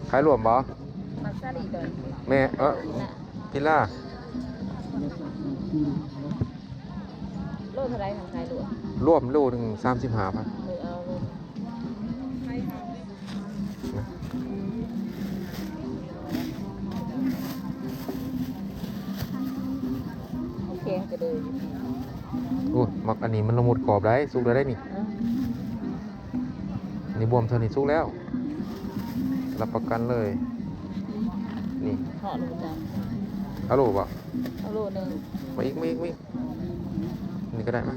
ຂາຍລວມບໍ່? ໝາກສາລີດອຍ ແມ່ ເອີ ນະ ພິລາ ໂລເທົ່າໃດຫັ້ນຂາຍລວມ? ລວມໂລໜຶ່ງສາມສິບຫ້າພັນ. ເອີ ເອົາໂລ ໂອເຄ ຈະເດີນ ໂອ້ຍ ໝາກອັນນີ້ມັນລະມຸດກອບໄດ໋ ສຸກແລ້ວໄດ໋ນີ້. ເອີ ນີ້ບວມເທື່ອນີ້ສຸກແລ້ວ ຮັບປະກັນເລີຍ. ນີ້ ເທາະໂລຈັກ ເອົາໂລບໍ່? ເອົາໂລໜຶ່ງ ມາອີກ ມາອີກ ມາອີກ ນີ້ກໍໄດ້ມາ.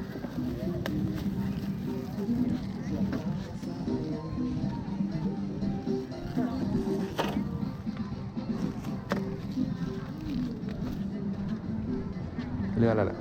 ເຫຼືອແລ້ວແຫຼະ.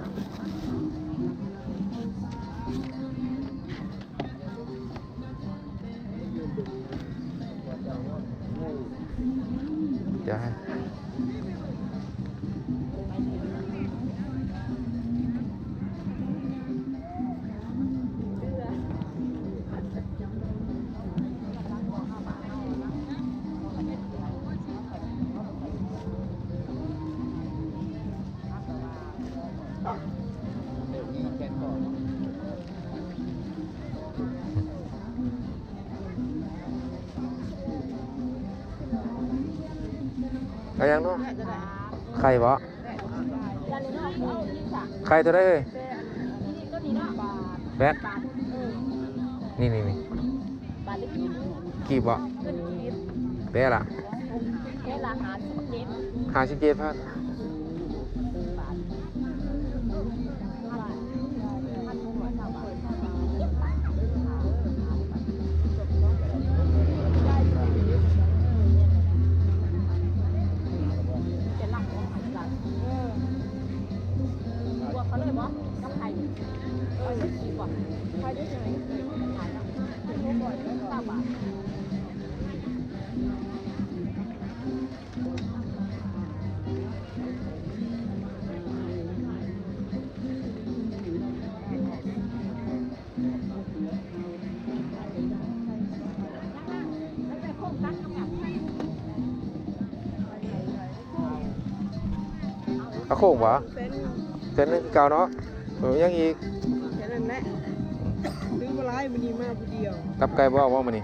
ເອົາຫຍັງເນາະ? ໄຂ່ບໍ່? ໄຂ່ເທົ່າໃດເອີຍ? ແປດ ນີ້ໆໆ ກີບບໍ່? ແປດລະ ຫ້າສິບເຈັດພັນ. ເອົາໂຄ້ງຫວາ? ແສນໜຶ່ງ ແສນໜຶ່ງຄືເກົ່າເນາະ. ເອີ ຍັງອີກ ແຄ່ນັ້ນແຫຼະ. ຊື້ບໍ່ຫຼາຍ ມື້ນີ້ມາຜູ້ດຽວ. ຕັບໄກ່ບໍ່ເອົາບໍ່ມື້ນີ້?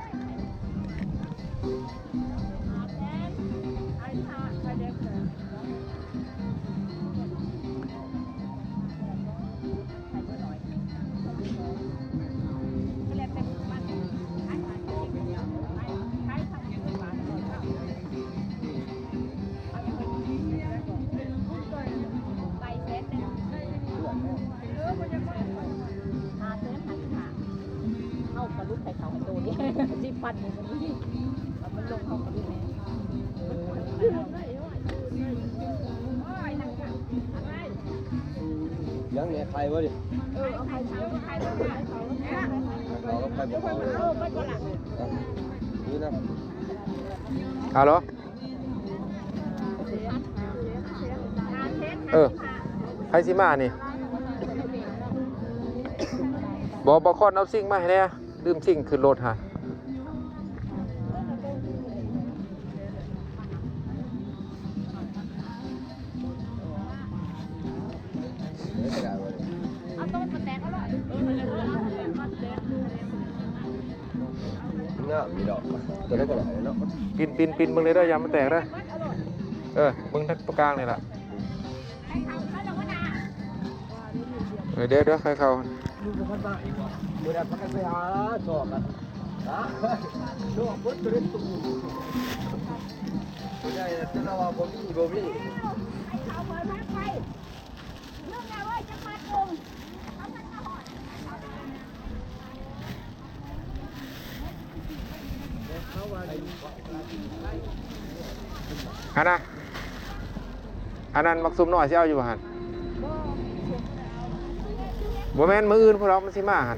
ເອົາປາດຸກໃຫ້ເຂົາໃຫ້ໂຕນີ້ ສິບພັນນີ້ ເອົາມັນລົງເອົາປາດຸກແດ່. ຍັງແນ່ ໄຂ່ບໍ່ນີ້? ເອີ ເອົາໄຂ່ ໄຂ່ ໄຂ່ ໄຂ່ ເອົາໄຂ່ບໍ່ເອົາ ເອີ ໄປກ່ອນລະ ນີ້ນະ. ອາໂລ ເອີ ໃຜຊິມານີ້? ບໍ່ ບໍ່ຄອນເອົາຊິງມາໃຫ້ແດ່. ລືມຊິງຂຶ້ນລົດຫັ້ນ. ງາມຢູ່ດອກ ຕົວນັ້ນກໍຫຼາຍເນາະ. ປິ່ນໆໆ ເບິ່ງເດີ ຢ່າມັນແຕກເດີ. ເອີ ເບິ່ງທາງຕົງກາງນີ້ລະ. ເອີ ດຽວໆ ໄຂ່ເຂົ້າ ມື້ນັ້ນພາກັນໄປຫາຊອກກັນ ຫາຊອກເບິດຕົວເລັກຕົວນ້ອຍ ບໍ່ໄດ້ແລ້ວ ແຕ່ລະວ່າບໍ່ມີ ບໍ່ມີ. ຫັ້ນນະ ອັນນັ້ນໝາກສຸມນ້ອຍຊິເອົາຢູ່ບໍ່ຫັ້ນ? ບໍ່ແມ່ນ ມື້ອື່ນພຸ້ນດອກ ມັນຊິມາຫັ້ນ. ບ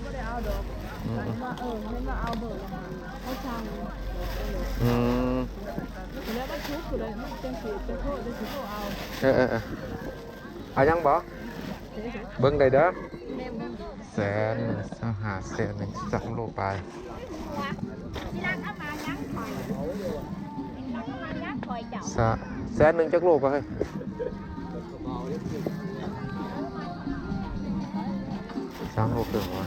ໍ່ໄດ້ເອົາດອກ ອືມ ເຫັນວ່າ ເອີ ເຫັນວ່າເອົາເບີແລ້ວ ເຂົາສັ່ງ ອືມ ແລ້ວວັນສຸກພຸ້ນແຫຼະ ມັນຈັ່ງຊິ ຈັ່ງໂທ ຈັ່ງຊິໂທເອົາ. ເອີໆໆ ເອົາຫຍັງບໍ່? ເບິ່ງໄດ້ເດີ. ແສນ ຊາວຫ້າ ແສນໜຶ່ງ ສາມໂລປາຍ. ສະ ແສນໜຶ່ງຈັກໂລກະເຮີ້ຍ? ສາມໂລເຄິ່ງຫວາ?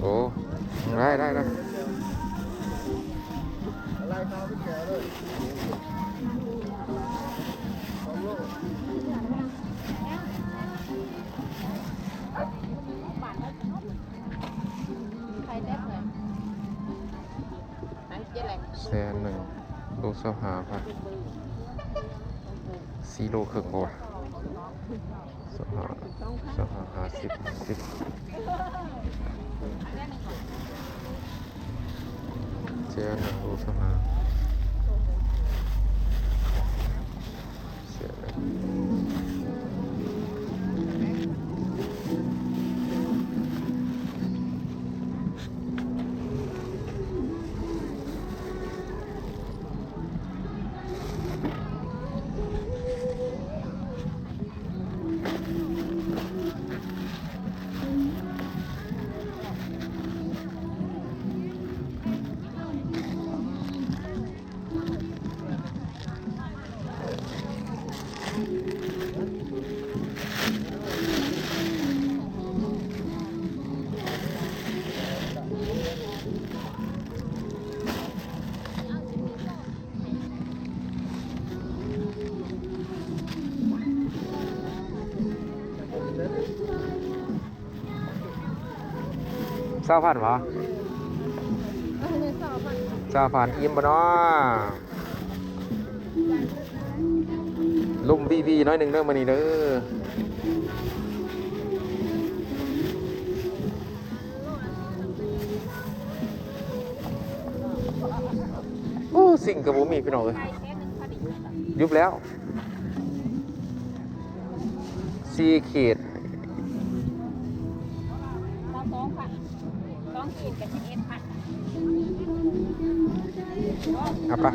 ໂອ້ ໄດ້ ໄດ້ ໄດ້. ແສນໜຶ່ງ ໂລຊາວຫ້າພັນ ສີ່ໂລເຄິ່ງບໍ່ວະ? ຊາວຫ້າ ຊາວຫ້າ ຫ້າສິບ ຫ້າສິບ ແສນໜຶ່ງ ໂລຊາວຫ້າ. ຊາວພັນຫວາ? ຊາວພັນ ອີ່ມບໍ່ນໍ? ລົມວີໆ ໜ້ອຍໜຶ່ງເດີມື້ນີ້ເດີ. ໂອ້ ຊິງກະບໍ່ມີພີ່ນ້ອງເອີຍ ຍຸບແລ້ວ. ສີ່ຂີດ ເອົາໄປ.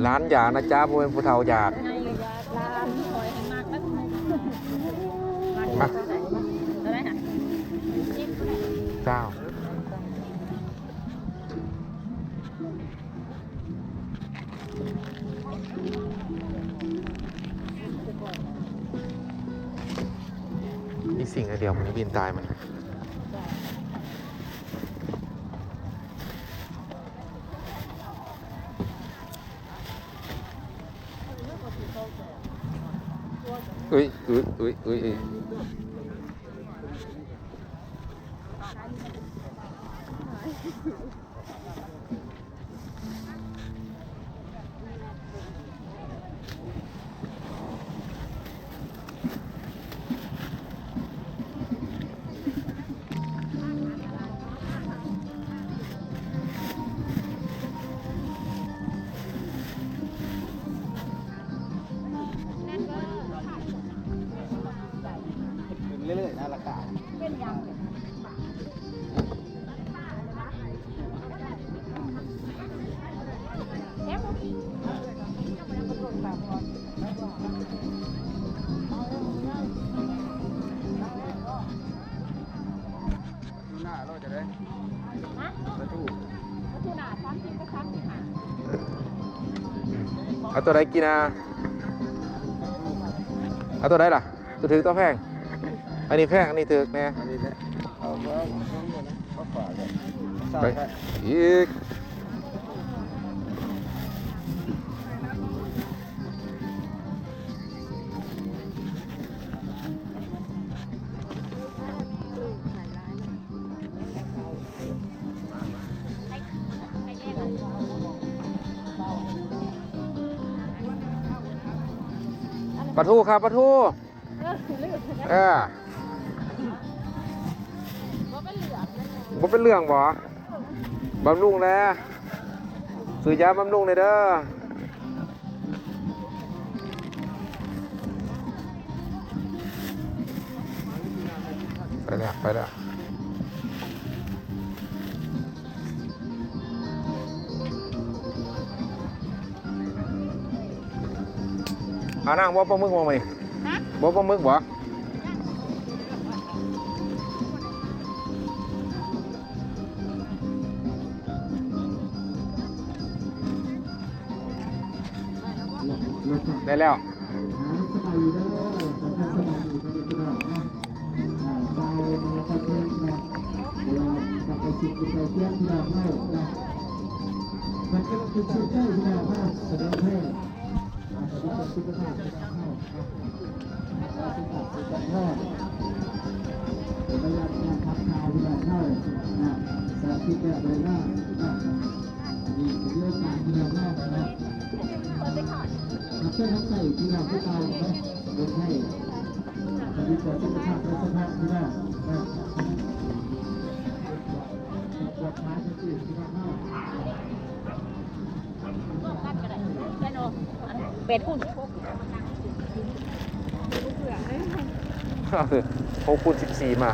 ຫຼານຢາກນະຈ້າ ບໍ່ແມ່ນຜູ້ເຖົ້າຢາກ. ມາ ເຈົ້າ. ອີ່ສິ່ງອັນດຽວມັນບິນຕາຍມັນ. ເອີຍ ເອີຍ ເອີຍ ເອີຍ ເອີຍ. ຂຶ້ນເລື້ອຍໆນະ ລາຄາ. ເປັນຫຍັງ? ເອົາໂຕໃດກິນນະ? ເອົາໂຕໃດລະ? ໂຕຖືກໂຕແພງ? ອັນນີ້ແພງ ອັນນີ້ຖືກແນ່. ອັນນີ້ແຫຼະ ເອົາ ເອົາ ເອົາ ເອົາ ເອົາ ເອົາ ເອົາ ເອົາ ໄປອີກ. ປາທູຄັບ ປາທູ. ເອີ ເອີ ບໍ່ເປັນເລື່ອງ ບໍ່ເປັນເລື່ອງບໍ? ບຳລຸງແດ່ ຊື້ຢາບຳລຸງແດ່ເດີ. ໄປແລ້ວ ໄປແລ້ວ. เอานาง บ่ปลาหมึกบ่มื้อนี้ ฮะ บ่ปลาหมึกบ่ ได้แล้ว แปดคูณ หกคูณ สิบสี่ มา